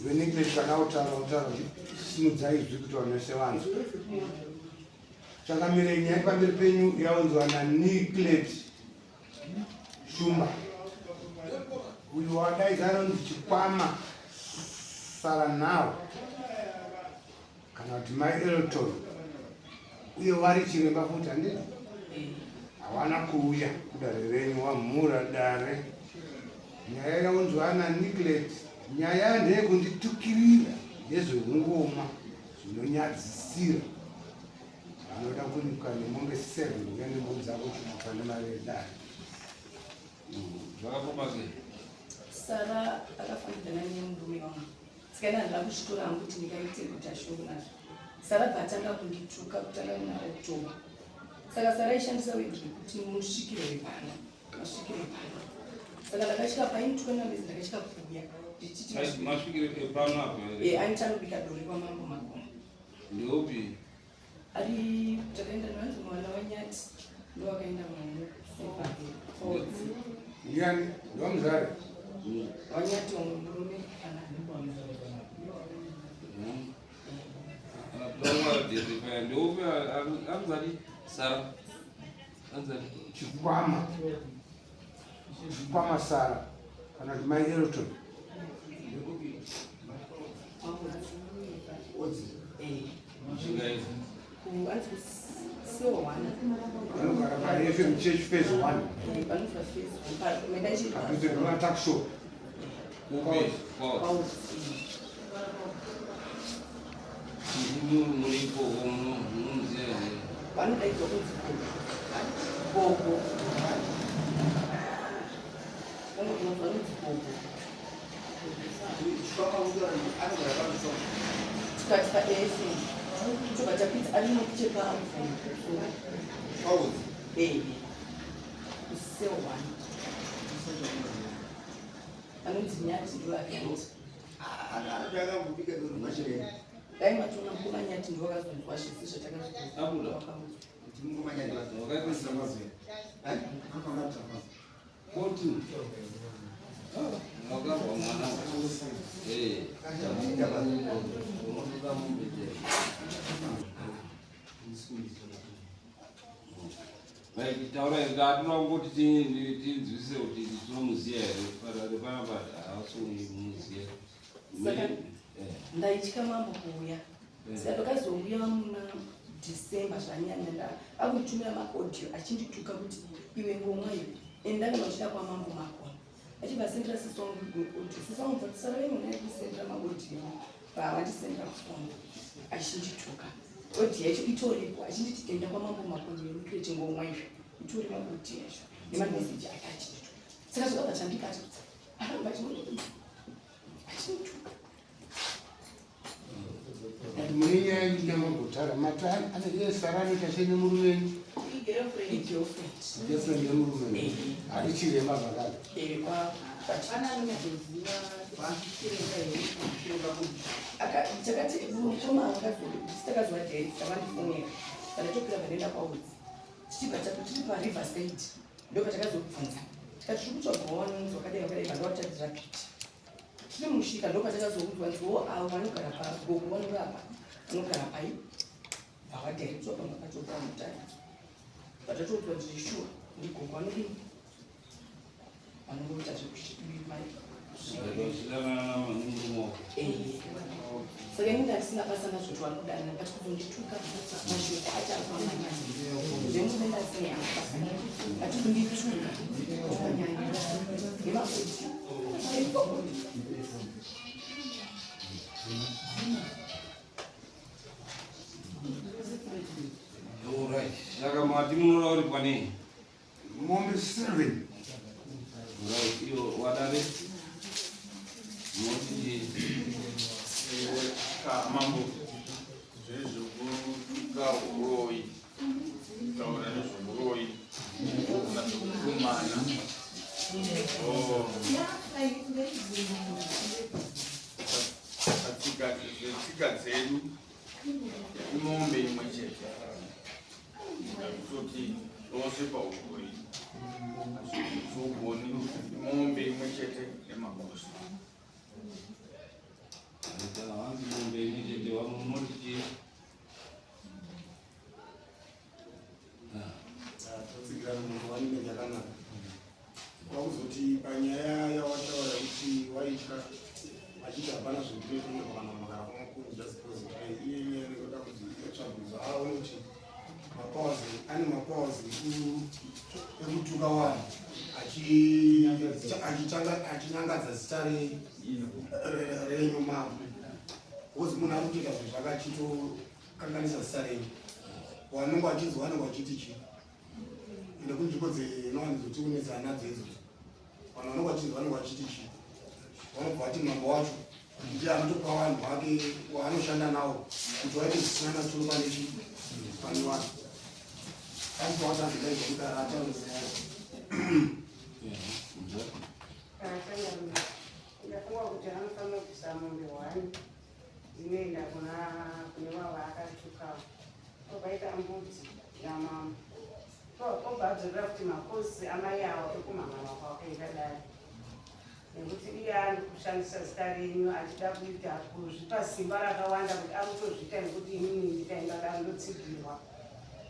Iwe kana utaura utaura simudzai izwi kuti vanhu vese vanzwe. Changamire nyaya pamberi penyu yaunzwa naNiclet Shumba. Uyu wadaidza anonzi Chikwama Saranao kana kuti Mai Elton uye wari chiremba futi handiti hawana kuuya kudare renyu wamhura dare nyaya yaunzwa naNiclet nyaya ndeyekunditukirira nezveungoma zvinonyadzisira vanoda kuripwa nemombe seven uya nemhuri dzako chitupa nemari yedare Zvakafamba sei? Sara akafambidzana nemurume wangu. Saka ini handina kuzvitora hangu kuti ndingaite kuti ashungu nazvo. Sara bva atanga kundituka kutanga muna October. Saka Sara aishandisa word rekuti musvikiro wepano, masvikiro epano. Saka ndakatya painituka namezi ndakatya kuuya ndichiti Masvikiro epano apa here? Eh, aniti anobika dori kwamambo Makomo. Ndeupi? Ari takaenda nanzi mwana wanyati ndowakaenda mwana sepaodzi. Ndiani? Ndomuzvare. Wanyati wamwe murume ana. Ndeupi anzani? Sara. Anzani? Chikwama. Chikwama Sara kana kuti Mai Elton. Odzi. Eh. Vanogara paFM Church Phase 1. Padhuze nematakshop. Muripo munomuziva here? Vanodaidzwa kunzi gogo. Vanonzi gogo. Tikati paAFM tobva tapidza ari nokuchepa kuseo one anonzi nyati ndo akaita dai matoona mukoma nyati ndo vakazonzwa zvese zvatakazvakamudzwa Koti. Wakabva mwana. Eh. Unotoda mombe chete. Right, taura ndatinoda kungoti tinzwisise kuti tinomuziva here parare panapa haasi kumuziva. Saka ndaitya mambo kuuya. Saka ndakazouya muna December zvanyanya nda akutumira maaudio achindituka kuti iwe ngomwa iwe enda kana uchida kwamambo makona achibva asendera sisi wangu audio sisi wangu bva tisara venyu naye kusendera maaudio pavandisendera kufoni achindituka audio yacho itoripo achinditi enda kwamambo makona iwe mukireti ngomwa iwe itori maaudio yacho nemameseji ake achindituka saka zvakabva zvandibata kuti aramba achindituka But mune nyaya yandinamagotara mati ane sara anoita sei nemurume wenyu? Girlfriend yemurume wenyu. Ari chiremba zvakare. Takati mukoma takaziva date tavandifonera pandatopira pandaenda kwaudzi tichibva tiri pariverside ndopatakazobvunza tikati tiri kutsvagawo vanonzi wakadai wakadai vanga vatadzi rapiti Tiri mushika ndopatakazoudzwa nzi wo avo vanogara pagogo vanorapa vanogara pai bvavadheredzwa pamba pacho pamutare vatatoudzwa kuti shuwa ndigogo vanodini vanongoita zvekushimai saka ini ndandisina basa nazvo kuti vanodanana but kuzondituka mashoko acho akwamanyanya zvemurume ndasina basa but kundituka kwanyanya nemaaudio Saka mati munoda kuripwa nei? Mombe 7. Right, iyo wadare. Moti mambo zvezvekutuka uroyi kutaura nezvemuroyi kana zvekukumana oh. patsika zvetsika dzedu imombe imwe chete kutoti zvose pauroyi azvigoni imombe imwe chete nemakosi. Achiti hapana zvendinoita kana magara kwamakuru just because iye nyaya nekuda kuti itsvagudzo aone kuti mapowers ane mapowers ekutuka vanhu achinyangadza zita renyu mambo because munhu ari kutoita zvinhu zvake achitokanganisa zita renyu vanenge vachinzi vanenge vachiti chii ende kunzvimbo dzinowanzoti kunetsa nadzo idzodzo vanhu vanenge vachinzi vanenge vachiti chii vanobva vati mambo wacho ndiye anotopa vanhu vake waanoshanda nawo kuti vaite zvisina naturo pane chii pane vanhu anopa vati azodaidzwa kudara ataure nyaya. Ndafunga kuti anofanira kubvisa mombe hwani dzinoenda kuna kune vava akatukawo, obva mbudzi yamambo, obva adzorera kuti makosi amai awo ekumhamha kwakaita dare, nekuti iye ari kushandisa zita renyu achida kuita kuzvipa simba rakawanda kuti ari kutozviita nekuti inini ndikaenda dare ndotsigirwa.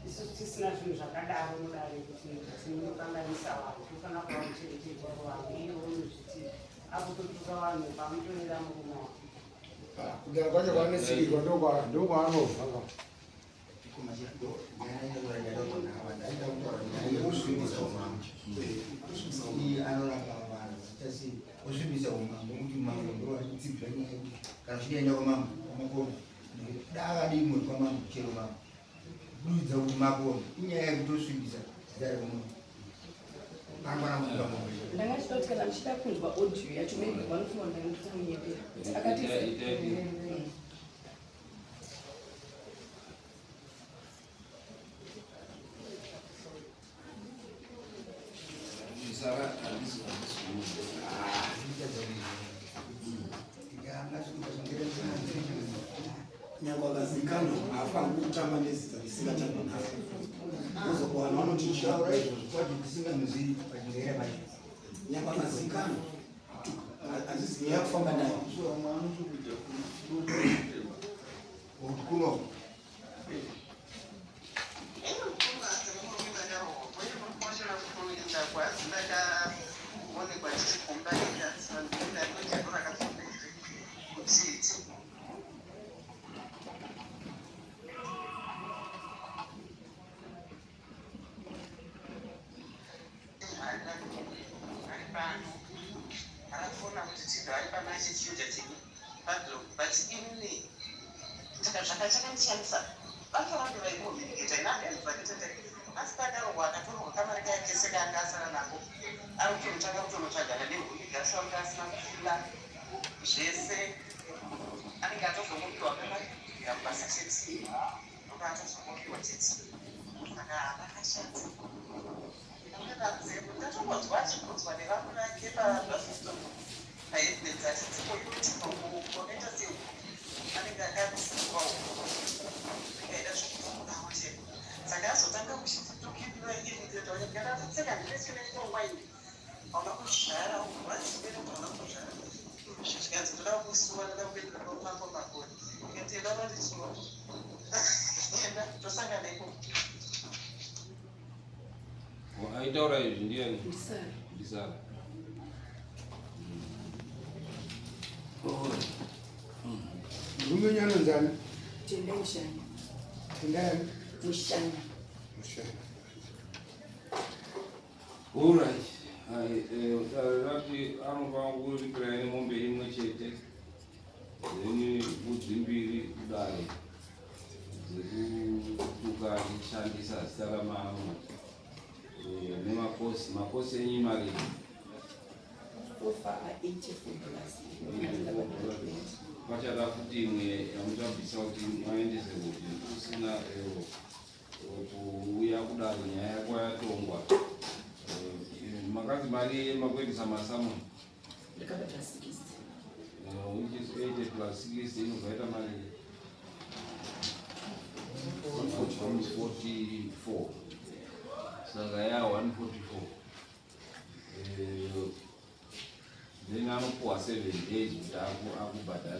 Isusu tisina zvinhu zvakadaro mudare kuti tinokanganisa vanhu, tofanira kuva mucherechedzo kuvanhu. Iye unozviti akutotuka vanhu pamutorera murume wake. Kudara kwacho kwaanotsigirwa ndokwaanobva ka. Iye anorapa vanhu achasi osvibisa umambo kuti mambo ndovachitsigira nyaya yekuti kana uchidaenda kwamambo kwamakona daakadii muri kwamambo chero mambo kuduidza kuti makona inyaya yekutosvibisa zita remunhu anokwana kutuka mombe. Ndanga chida kuti kana muchida kunzwa audio yacho, maybe vanofunga ndanga ndikumunyepera akati. Sara, handisi kuudza. Nyangwe akazikanwa haafaniri kutamba nezita risingatambwi naro kuzokuvanhu vanoti taura izvozvo kwati tisingamuzivi pachingaira pacho. Nyangwe akazikanwa hazvisi nyaya yekufamba nayo. Kuti kuno Zvakachakandishamisa vanofanira vaicommunicata nabenzi. Asi pakarohwa akatorwa kamari kaya kese kaanga asara nako, ari kutonotanga kutonotsvagana nehuni gasi wanga asina kufila zvese, anenge atozongopiwa kamari kubasa chete, ndoka atozongopiwa chete. Saka havakashati. Ndatongonzwa achibvunzwa nevamwe vake pabus stop paHeadlands achiti koiwe wakaita sei, anenge akatsiwa anenge aida zvekutomudawo chete. Saka azotanga kuchitukirira irikutoatseka ndinechine hauna kuzvara wazibereka hauna kuzvara, zvikanzi ndoda kusuwa, ndoda kuendera kwamambo Makore. Ndikati enda unondisuwa, enda tosangana ikoko. Aitaura izvi ndiani? Ndisara. Ndisara. Murume wenyu anonzani? Tendai Mushanya. Tendai? Mushanya. Mushanya. Alright. Rati anofanira kuripirai nemombe imwe chete, then mbudzi mbiri kudare dzekutuka achishandisa zita ramamwe nemakosi makosi enyu mari. Ofa a$84. Pachada futi imwe yamuchabvisa kuti maendese kuti usina kuuya kudare nyaya yako yatongwa. Makanzi mari makuendesa masamoni? Ndakabata 60. Which is 80 plus 60 inobva yaita mari 144. Saka ya 144, then anopuwa 7 days kuti akubhadhare.